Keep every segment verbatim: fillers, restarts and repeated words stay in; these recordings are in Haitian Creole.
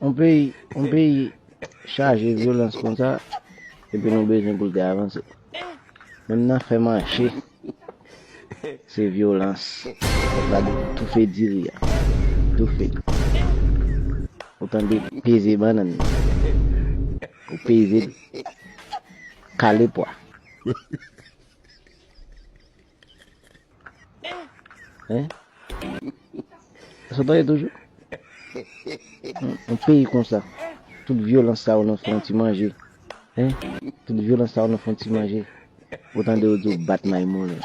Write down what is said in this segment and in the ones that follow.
Yon peyi, yon peyi chaje vyolans konsa, epi nou bezwen pou l te avanse. Menm nan fè mache, se vyolans. Gade toufe diri a. Toufe. Ou tande peze bannann. Ou peze l. Kale pwa. Hein? Sa w tande toujou? Yon, yon peyi konsa. Tout vyolans sa yo nan fè yon ti manje. Hein? Tout vyolans sa yo nan fè yon ti manje. Ou tande yo di w bat may moulen.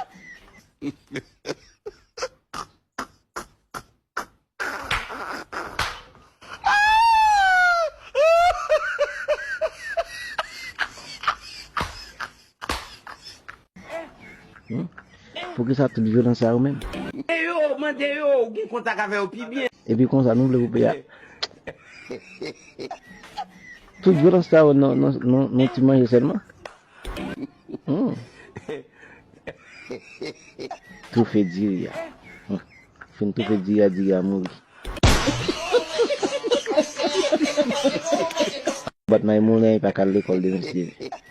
Hmm? Poukisa tout vyolans sa yo menm? Mande yo, mande yo, ou gen kontak avè yo pi byen. Epi konsa nou vle pou peyi a. Tout vyolans sa yo nan, nan, nan, nan ti manje sèlman. Hmm. Toufe diri a. Hmm. Fin toufe diri a, diri a mouri. Bat may moulen pa k al lekòl demen si Dye vle.